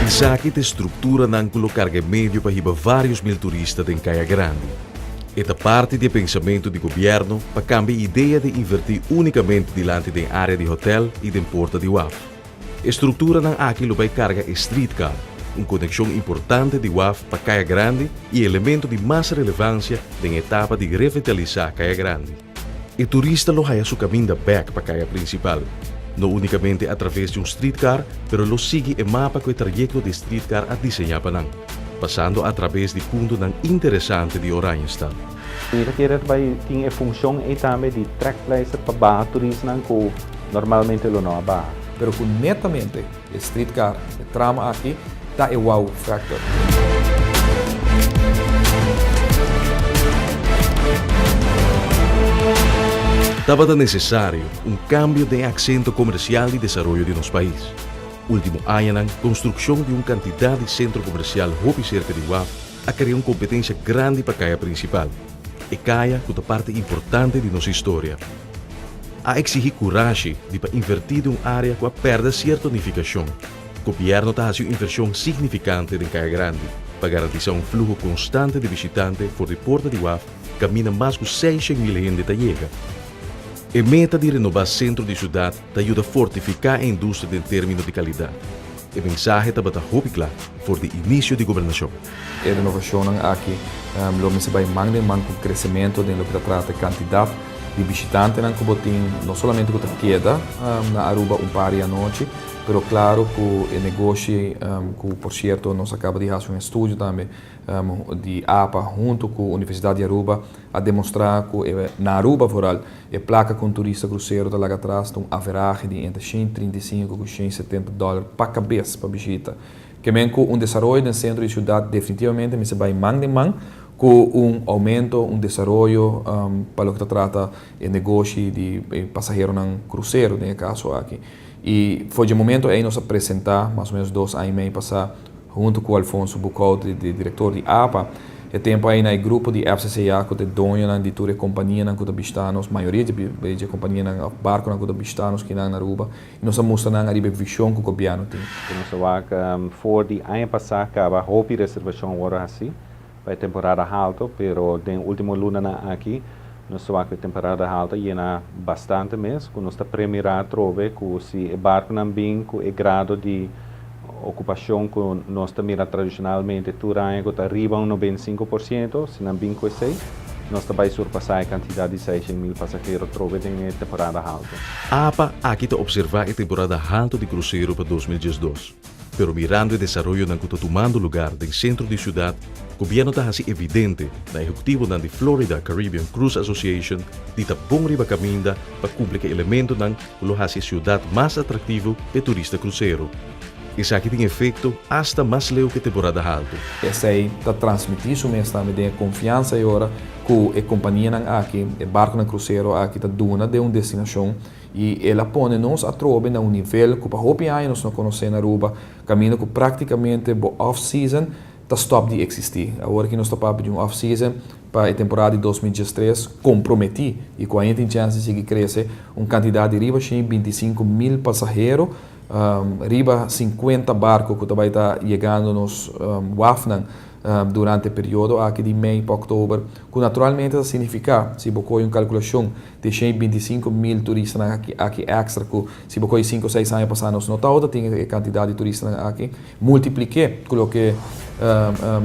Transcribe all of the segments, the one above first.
Esaki ta e strukturanan ku lo karga e medio pa hiba vários mil turista den Kaya Grandi. E ta parti di e pensamentu di gobièrnu pa kambia e idea di invertí únikamente dilanti den área di hotèl i den porta di waf. E strukturanan aki lo bai karga e streetcar, un konekshon importante di waf pa Kaya Grandi i elemento di mas relevansia den e etapa di revitalisá Kaya Grandi. E turista lo haya su kaminda bèk pa kaya prinsipal, no únikamente atraves di un streetcar, pero lo sigui e mapa ku e trayekto di streetcar a diseñá pa nan, pasando atraves di puntonan interesante di Oranjestad. Mi ta kere bai tin e funshon ei tambe di trekpleister pa baha turistanan ku normalmente lo no a baha. Pero ku netamente e streetcar, e tram aki, ta e wow factor. Tabata nesesario un kambio den e aksento komersial di desaroyo di nos pais. Ultimo añanan konstrukshon di un kantidat di sentro komersial hopi serka di waf a krea un kompetensia grandi pa kaya prinsipal, e kaya ku ta parti importante di nos historia. A eksigí kurashi di pa invertí den un área ku a pèrdè sierto nifikashon. Gobièrnu ta hasi un invershon signifikante den Kaya Grandi pa garantisá un fluho konstante di bishitante for di porta di waf kaminda mas ku 600.000 hende ta yega. E meta di renobá sentro di siudat ta yuda fortifiká e industria den término di kalidat. E mensahe tabata hopi kla for di inisio di gobernashon. E renovashonnan aki lo mester bai man den man ku kresementu den loke ta trata e kantidat di bishitantenan ku bo tin, no solamente ku ta keda na Aruba un par di anochi, pero klaro ku e negoshi ku por sierto nos a kaba di hasi un estudio tambe di apa huntu ku Universidat di Aruba a demostrá ku e na Aruba vooral e plaka ku un turista krusero ta laga atras ta un averahe di entre 135 ku 170 dòler pa kabes pa bishita. Ke men ku un desaroyo den sentro di siudat definitivamente mester bai man den man ku un oumento, un desaroyo pa loke ta trata e negoshi di e pasaheronan krusero den e kaso aki. I for dje momento ei nos a presentá, mas o menos dos aña i mei pasá, huntu ku Alfonso Boekhout, di direktor di apa, e tempu ei na e grupo di FCCA ku ta e doñonan di tur e kompanianan ku ta bishitá nos, mayoria dje kompanianan òf barkunan ku ta bishitá nos kinan na Aruba, i nos a mustra nan ariba e vishon ku gobièrnu tin. Ku nos a wak for di aña pasá kaba hopi reservashon wòrdu hasi pa e temporada halto, pero den último lunanan aki nos ta wak ku e temporada halto a yena bastante mes, ku nos ta premirá atrobe ku si e barkunan bin ku e grado di okupashon ku nos ta mira tradishonalmente tur aña ku ta riba un 95%, si nan bin ku esei, nos ta bai surpasá e kantidat di 600.000 pasahero atrobe den e temporada halto. Apa aki ta observá e temporada halto di krusero pa 2012. Pero mirando e desaroyonan ku ta tumando lugar den sentro di siudat, gobièrnu ta hasi evidente na ehekutivonan di Florida Caribbean Cruise Association di ta bon riba kaminda pa kumpli ku e elementonan ku lo hasi e siudat mas atraktivo pa e turista krusero. Esaki tin efekto asta mas leu ku e temporada haltu. Esei ta transmití su mes tambe den e konfiansa e ora ku e kompanianan aki, e barkunan krusero aki ta duna den un destinashon I el a pone nos atrobe na un nivel ku pa hopi aña nos no konosé na Aruba, kaminda ku práktikamente bo off season ta stòp di eksistí. Awor aki nos ta papia di un off season pa e temporada di 2013 komprometí i ku ainda tin chèns di sigui krese un kantidat di riba 125.000 pasahero, riba 50 barko ku ta bai ta yegando nos wafnan durante e periodo aki di mei pa òktober, ku naturalmente ta signifiká, si bo kohe un kalkulashon, Di 125.000 turistanan aki aki extra ku si bo kohe sinku o seis aña pasá nos no tabata tin e kantidat di turistanan aki. Multipliké ku loke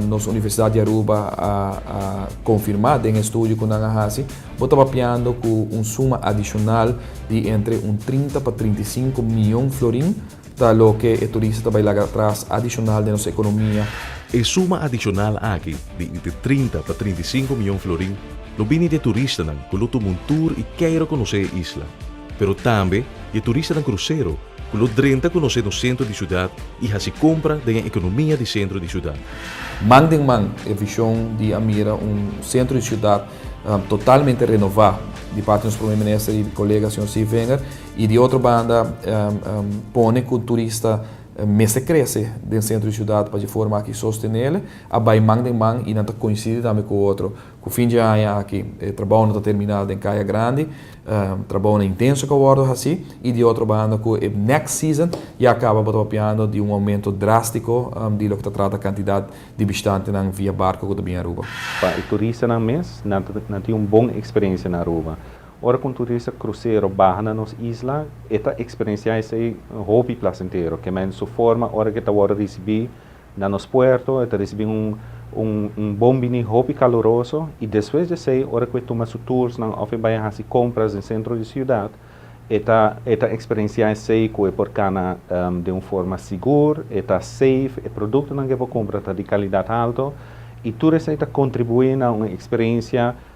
nos Universidat di Aruba a a konfirmá den e estudio ku nan a hasi, bo ta papiando ku un suma adishonal di entre un 30 pa 35 mion florin ta loke e turista ta bai laga atras adishonal den nos ekonomia. E suma adishonal aki di entre 30 pa 35 mion florin lo bini di e turistanan ku lo tuma un tur i keiro konosé e isla, pero tambe di e turistanan krusero ku lo drenta konosé nos sentro di siudat i hasi kompra den e ekonomia di sentro di siudat. Man den man e vishon di a mira un sentro di siudat totalmente renová di parti di nos Prome Minister i kolega señor Steve Wenger i di otro banda pone ku turista. Mester crece den centro di ciudad pa di forma aki sostenele, a bay man den man y nan ta coincidi tambe cu otro. Cu fin di aña aki e trabounan ta termina den Caya Grandi, trabounan intenso cu a wordo haci y di otro banda cu e next season ya caba bo ta papiando di un aumento drastico di loke ta trata cantidad di bishitantenan via barco cu ta bin Aruba. Pa e turistanan mes, nan nan tin un bon experiencia na Aruba. Ora cu un turista crucero baha na nos isla, e ta experiencia esey hopi placentero. Kemen su forma ora cu e ta wordo ricibi na nos puerto, e ta ricibi un un un bon bini hopi caluroso y despues di esey ora cu e tuma su toursnan of e bay a haci compras den centro di ciudad, e ta e ta experiencia esey cu e por cana den un forma sigur, e ta safe, e productonan cu e por cumpra ta di calidad halto y tur esey ta contribui na un experiencia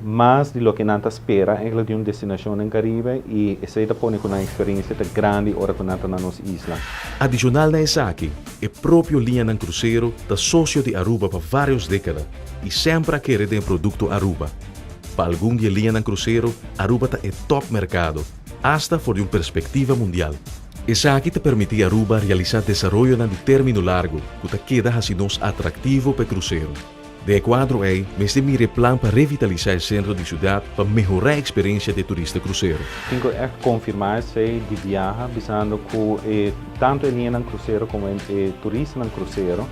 mas di loke nan ta spera eigenlijk di un destinashon den Karibe i esei ta pone ku nan eksperensia ta grandi ora ku nan ta na nos isla. Adishonal na esaki, e propio liñanan krusero ta sosio di Aruba pa vários dékada i semper a kere den e produkto Aruba. Pa algun di e liñanan krusero, Aruba ta e tòp merkado, asta for di un perspektiva mundial. Esaki ta permití Aruba realisá desaroyonan di término largu ku ta keda hasi nos atraktivo pa e krusero. Den e kuadro ei, mester mira e plan pa revitalisá e sentro di siudat pa mehorá e eksperensia di e turista krusero. Tin ku ègt konfirmá esei di biaha bisando ku e tantu e liñanan krusero komo e turistanan krusero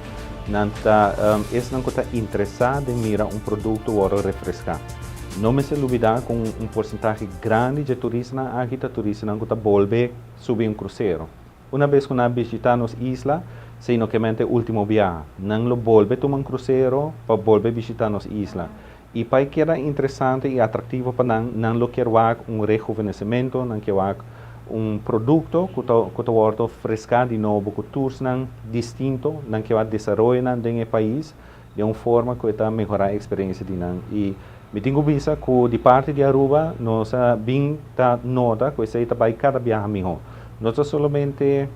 nan ta esnan ku ta interesá den mira un produkto wòrdu refreská. No mester lubidá ku un porsentahe grandi dje turistanan aki ta turistanan ku ta bolbe subi un krusero. Una bes ku nan a bishitá nos isla, sinokemente último biaha, nan lo bolbe tuma un krusero pa bolbe bishitá nos isla. I pa e keda interesante i atraktivo pa nan, nan lo kier wak un rehuvenesementu, nan kier wak un produkto ku ta ku ta wòrdu freská di nobo ku tursnan distinto, nan kier wak desaroyonan den e pais den un forma ku e ta mehorá e eksperensia di nan. I mi tin ku bisa ku di parti di Aruba nos a bin ta nota ku esei ta bai kada biaha mihó. No ta solamente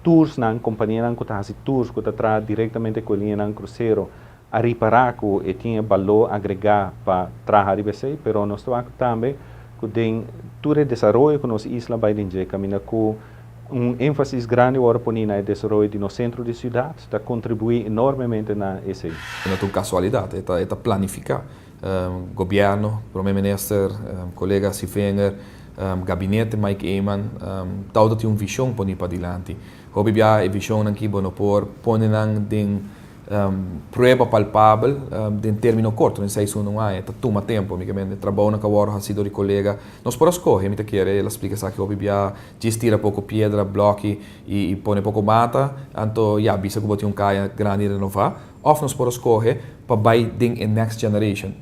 toursnan, kompanianan ku ta hasi tours ku ta traha direktamente ku e liñanan krusero a ripará ku e tin e balor agregá pa traha riba esei, pero nos ta wak tambe ku den tur e desaroyo ku nos isla bai den dje kaminda ku Un énfasis grandi wòrdu poní na e desaroyo di nos sentro di siudat, ta kontribuí enormemente na esei. E no ta un kasualidat, e ta e ta planifiká. Gobièrnu, Prome Minister, kolega Sivinger, gabinete Mike Eman, tawata tin un vishon poní padilanti. Hopi bia e vishonnan ki bo no por pone nan den Prueba palpabel den termino corto, den seis luna un aña, ta tuma tempo. Mi ke mende trabounan ku a wòrdu hasi dor di kolega. Nos por a skohe, mi ta kere, el a splika esaki hopi bia, djis tira poko piedra, blòki i pone poko mata, anto ya, bisa ku bo tin un kaya grandi renová. Òf nos por a skohe pa bai den e next generation.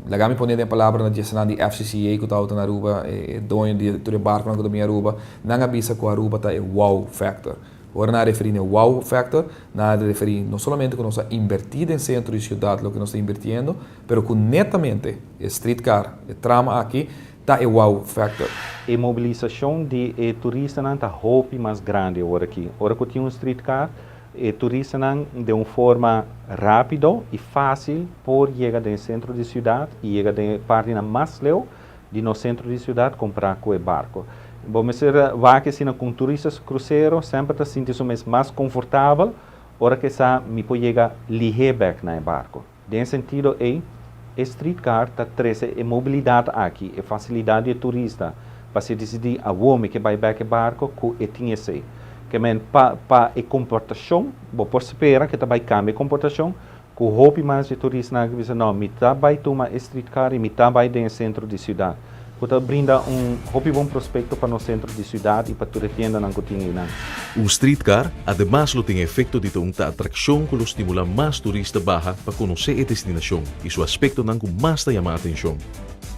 Laga mi pone den palabranan di esnan di FCCA ku tabata na Aruba, e doño di tur e barkunan ku ta bini Aruba, nan a bisa ku Aruba ta e wow factor. Ora nan a referí na e wow factor, nan a referí no solamente ku nos a inbertí den sentro di siudat loke nos ta inbertiendo, pero ku netamente e streetcar, e tram aki, ta e wow factor. E mobilisashon di e turistanan ta hopi mas grandi awor aki. Ora ku tin un streetcar, e turistanan den un forma rápido i fásil por yega den sentro di siudat i yega den e partinan mas leu di nos sentro di siudat kompará ku e barko. Bo mester wak asina ku un turista su krusero semper ta sinti su mes mas konfortabel ora ku e sa mi por yega lihé bèk na e barko. Den e sentido ei, e streetcar ta trese e mobilidat aki, e fasilidat di e turista pa si disidí awor mi ke bai bèk e barko ku e tin esei. Ke men pa pa e komportashon bo por spera ku e ta bai kambia e komportashon Ku hopi mas di turistanan a bisa, No, mi ta bai tuma e streetcar i mi ta bai den e sentro di siudat, ku ta brinda un hopi bon prospekto pa nos sentro di siudat i pa tur e tiendanan ku tin einan. Un streetcar ademas lo tin e efekto di ta un ta atrakshon ku lo stimulá mas turista baha pa konosé e destinashon i su aspektonan ku mas ta yama atenshon.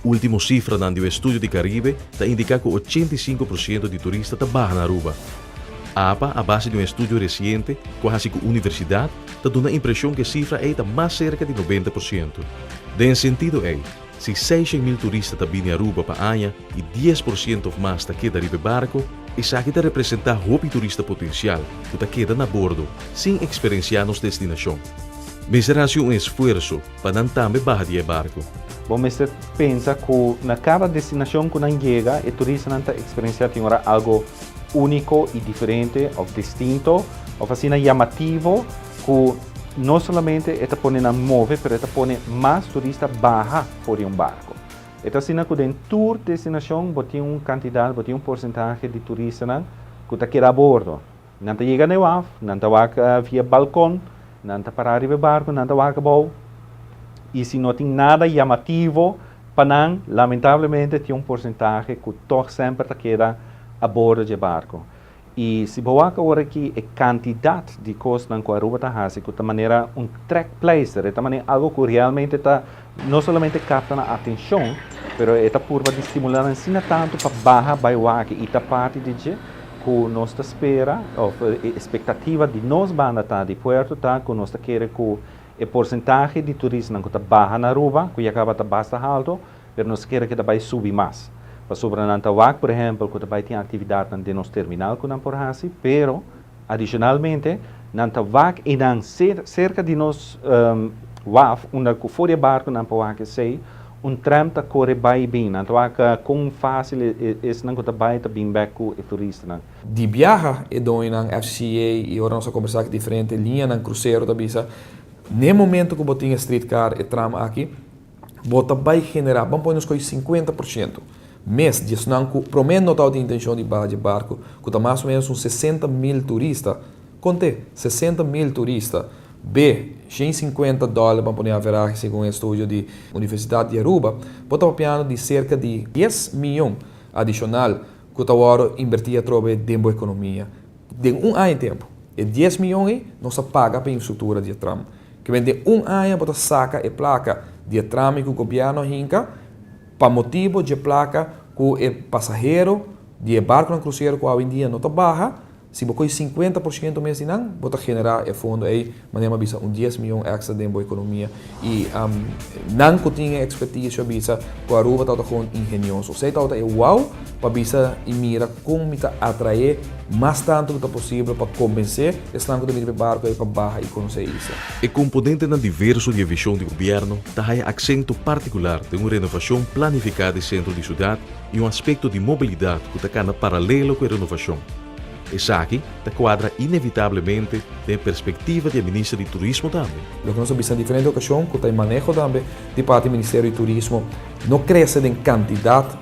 Último sifranan di un estudio di Caribe ta indiká ku 85% di turista ta baha na Aruba. Apa, a base di un estudio resiente ku a hasi ku universidat, ta duna impreshon ku e sifra ei ta mas serka di 90%. Den e sentido ei, si 600.000 turista ta bini Aruba pa aña i 10% òf mas ta keda riba e barko, esaki ta representá hopi turista potensial ku ta keda na bordo sin eksperensiá nos destinashon. Mester hasi un esfuerso pa nan tambe baha di e barko. Bo mester pensa ku na kada destinashon ku nan yega e turistanan ta eksperensiá tin ora algo. úniko i diferente òf distinto òf asina yamativo ku no solamente e ta pone nan move pero e ta pone mas turista baha for di un barko. E ta asina ku den tur destinashon bo tin un kantidat, bo tin un porsentahe di turistanan ku ta keda a bordo. Nan ta yega na e waf, nan ta wak via balkon, nan ta para riba e barku, nan ta wak abou i si no tin nada yamativo pa nan, lamentablemente tin un porsentahe ku tòg semper ta keda a bordo dje barku. I si bo wak awor aki e kantidat di kosnan ku Aruba ta hasi ku ta manera un trekpleister, e ta manera algu ku realmente ta no solamente kapta nan atenshon, pero e ta purba di stimulá nan asina tantu pa baha bai wak i ta parti di dje ku nos ta spera òf e espektativa di nos banda ta di puerto ta ku nos ta kere ku e porsentahe di turistanan ku ta baha na Aruba ku ya kaba ta basta haltu pero nos kere ku ta bai subi mas pasobra nan ta wak por ehèmpel ku ta bai tin aktividatnan den nos terminal ku nan por hasi pero adishonalmente nan ta wak i nan serka di nos waf unda ku for di e barku nan por wak esei Un tram ta kore bai i bin. Nan ta wak kon fásil esnan ku ta bai ta bin bèk ku e turistanan. Di biaha e doñonan FCCA i ora nos a kombersá ku diferente liñanan krusero ta bisa, n'e momento ku bo tin e streetcar, e tram aki, bo ta bai generá, ban pone nos ko'i 50% mes di esnan ku promé no tabatin intenshon di baha dje barku, ku ta mas o ménos un 60,000 turista. Kont'é, 60,000 turista. B, 150 dòler pa pone averahe segun e estudio di Universidat di Aruba, bo ta papiando di serka di 10 miyon adishonal ku ta wòrdu inbertí atrobe den bo ekonomia den un aña tempu. E 10 miyon ei nos a paga pa e infrastruktura di e tram. Ke den un aña bo ta saka e plaka di e tram ei ku gobièrnu a hinka pa motibu dje plaka ku e pasahero di e barkunan krusero ku awendia no ta baha. Si bo koe 50% mes di nan, bo ta generá e fondo ei, manera mi a bisa, un 10 mion èkstra den bo ekonomia. I nan ku tin e ekspertisio a bisa ku Aruba tabata gewoon ingenioso. Esei tabata e wow pa bisa i mira kon mi ta atraé mas tantu ku ta posibel pa kombensé esnan ku ta bini pa e barku ei pa baha i konosé e isla. E komponentenan diverso di e vishon di gobièrnu ta haya aksento partikular den un renovashon planifiká di sentro di siudat i un aspekto di mobilidat ku ta kana paralelo ku e renovashon. Esaki ta kuadra inevitablemente den e perspektiva di e Minister di Turismo tambe. Loke nos a bisa na diferente okashon ku ta e maneho tambe di parti Ministerio di Turismo no krese den kantidat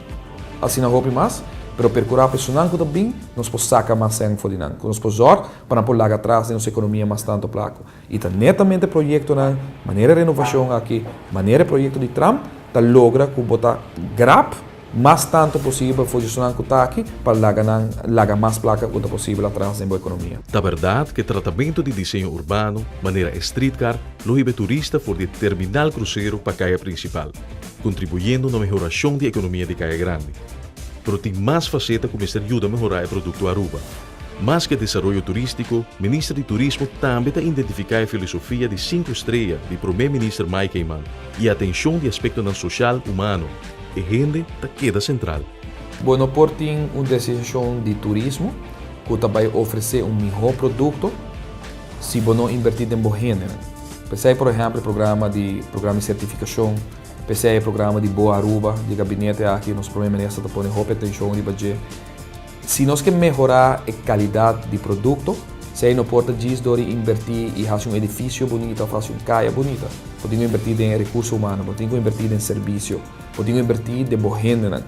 asina hopi mas, pero perkurá pa esunnan ku ta bin nos por saka mas sèn for di nan, ku nos por zòrg pa nan por laga atras den nos ekonomia mas tantu plako. I ta netamente proyektonan manera e renovashon aki, manera e proyekto di tram ta logra ku bo ta grab mas tantu posibel for djesunnan ku ta aki pa laga nan laga mas plaka ku ta posibel atras den bo ekonomia. Ta bèrdat ku e tratamentu di diseño urbano, manera e streetcar, lo hiba e turista for di e terminal krusero pa kaya prinsipal, kontribuyendo na mehorashon di ekonomia di Kaya Grandi. Pero tin mas faseta ku mester yuda mehorá e produkto Aruba. Mas ke desaroyo turístiko, Minister di Turismo tambe ta identifiká e filosofia di sinku strea di Promé Minister Mike Eman i atenshon di aspektonan soshal humano. E hende ta keda sentral. Bo no por tin un destinashon di turismo ku ta bai ofresé un mihó produkto si bo no inbertí den bo hendenan. P'esei por ehèmpel e programa di programa di sertifikashon, p'esei e programa di Bo Aruba di e gabinete aki nos Promé Minister ta pone hopi atenshon riba dje. Si nos ke mehorá e kalidat di produkto, esei no por ta djis dor di inbertí i hasi un edifisio bunita òf hasi un kaya bunita. Bo tin ku inbertí den e rekurso humano, bo tin ku inbertí den servisio, bo tin ku inbertí den bo hendenan.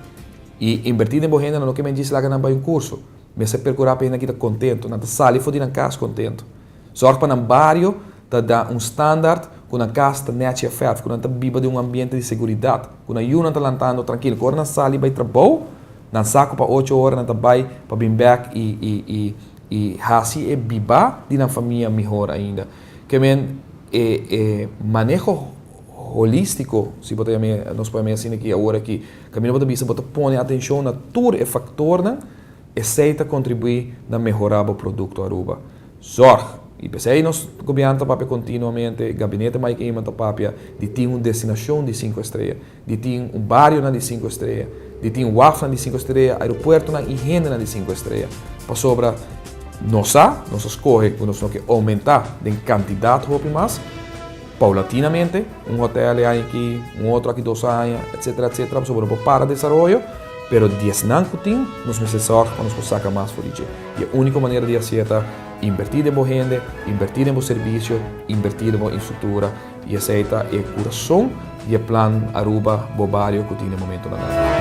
I inbertí den bo hendenan no ke men djis laga nan bai un kurso. Mester perkurá pa e hende aki ta kontentu, nan ta sali for di nan kas kontentu. Sòrg pa nan bario ta da un standaard ku nan kas ta nèchi a fèrf, ku nan ta biba den un ambiente di seguridat, ku nan yunan ta lantando trankil, ku ora nan sali bai trabou, nan sa ku pa ocho ora nan ta bai pa bin bèk i i i i hasi e bibá di nan famia mihor ainda. Ke men e e maneho holístiko, si bo ta yam'é, nos por yam'é asina aki awor aki, kaminda bo ta bisa bo ta pone atenshon na tur e faktornan, esei ta kontribuí na mehorá bo produkto Aruba. Zorg. I p'esei nos gobièrnu ta papia kontinuamente, gabinete Mike Eman ta papia di tin un destinashon di sinku estrea, di tin un barionan di sinku estrea, di tin wafnan di sinku estrea, aeropuertonan i hendenan di sinku estrea. Pasobra nos sa, nos a skohe ku nos no ke oumentá den kantidat hopi mas, paulatinamente, un hotèl e aña aki, un otro aki 2 aña, etsetera, etsetera, pasobra no por para desaroyo. Pero di esnan ku tin, nos mester sòrg pa nos por saka mas for di dje. I e úniko manera di hasié ta invertí den bo hende, invertí den bo servisio, invertí den bo infrastruktura i esei ta e kurason di e plan Aruba Bo Bario ku tin den momentonan aki.